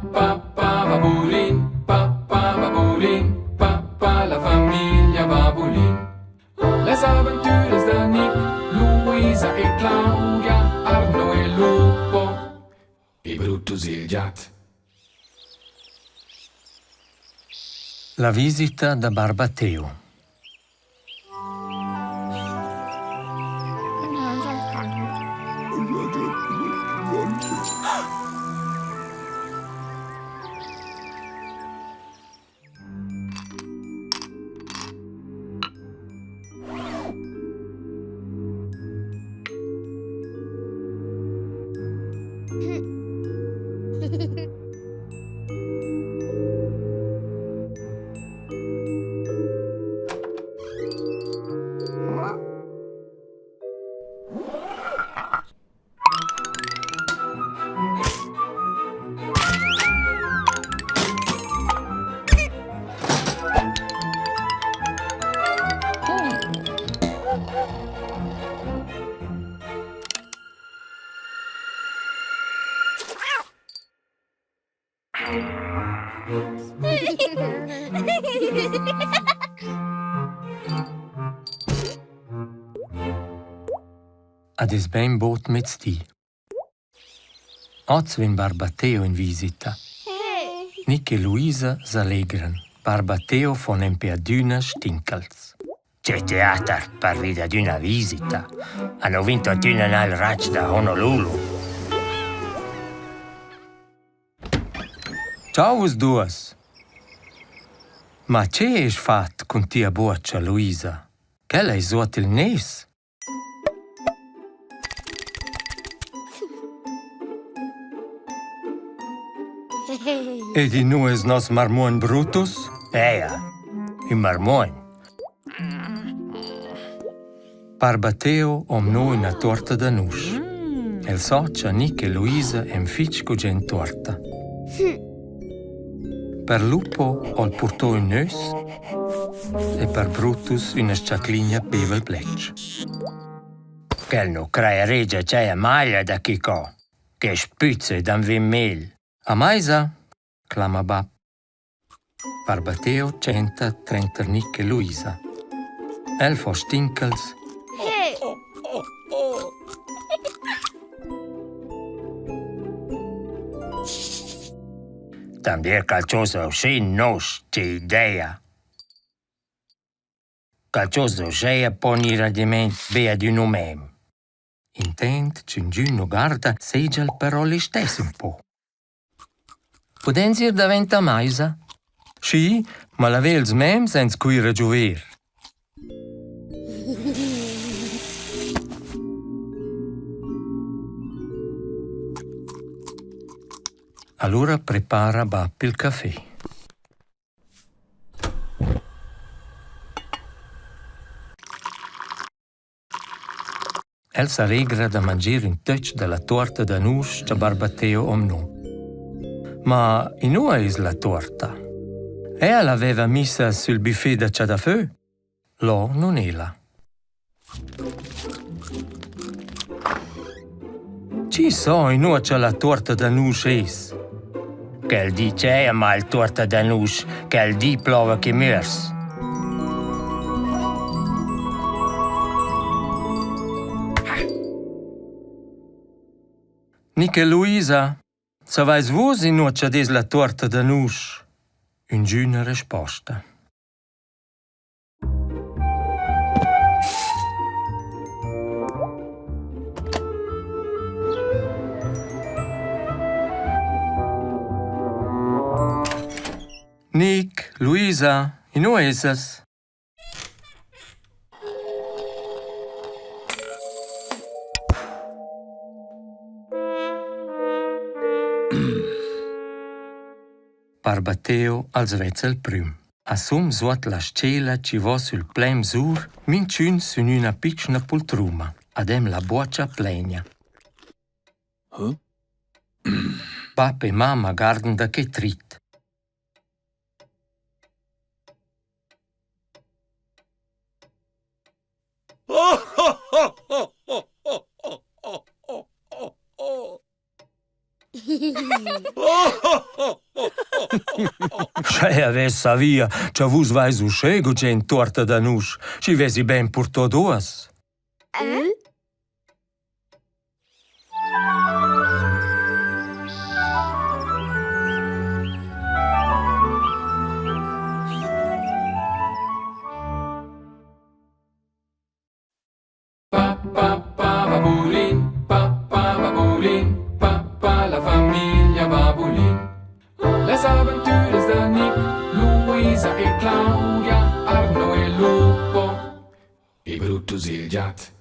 pa pa babulin, pa pa babulin, pa pa la famiglia Babulin. Las aventuras da Nick, Luisa e Claudia, Arno e Lupo e Brutus il giat. La visita da barba Teo. Ad es bainbod mezdi. Oz vegn barba Teo in visita. Nic e Luisa s'allegran. Barba Teo fa nempe adüna stincals. Che teater pervi dad üna visita. Han vin tuottüna nel ratsch da Honolulu. Ciao vus duas. Ma che es fat cun tia buocha, Luisa? Quella es suot il nes. Ed inua es nos marmuogn Brutus? Eja, ün marmuogn. Barba Teo ho mno üna tuorta da nusch. El sa cha Nic e Luisa han fich gugent tuorta. Per Lupo ho'l purto ün nös e per Brutus üna s-chacligna pevel bletsch. Quel nu craja regia ch'haja maglia da quicò, che spüzza da'm vin mel. A maisa, clama bap. Barba Teo tschenta tranter Nic e Luisa. El fa stinchels. También calchosa uschè nosch che idea. Calchosa uschea pon ir adiment be ad ün umem. Intent ch'üngün nu guarda, segia'l però listess ün po. Pudens ir davent a maisa? Schi, ma laver ils mems ans cuira giuver. Alura prepara bap il café. El s'allegra da mangiar ün töch da la tuorta da nusch cha barba Teo ho mno. Ma inua es la tuorta? Ella l'aveva missa sül buffet da chadafö. Là nun ela. Chi sa inua cha la tuorta da nusch es? Quel di c'eira mal tuorta da nusch, quel di plova che mürs. Nica Luisa, savais vus inua cha dess la tuorta da nusch? Üngüna resposta. Nic, Luisa, inua essas? Barba Teo als vezza il prüm. A sum suot la s-chela chi vo sül plem sur, minchün sün üna pitschna pultruma, ad em la buocha plaina. Bap e mamma guardan da che trid. Sche avess savia cha vus vais uschè gugent tuorta da nusch, schi vesi bain purtò duos. Eh? Pa pa pa babulin, pa pa babulin, pa pa la famiglia Babulin. Las aventuras da Nick, Luisa e Claudia, Arno e Lupo e Brutus il giat.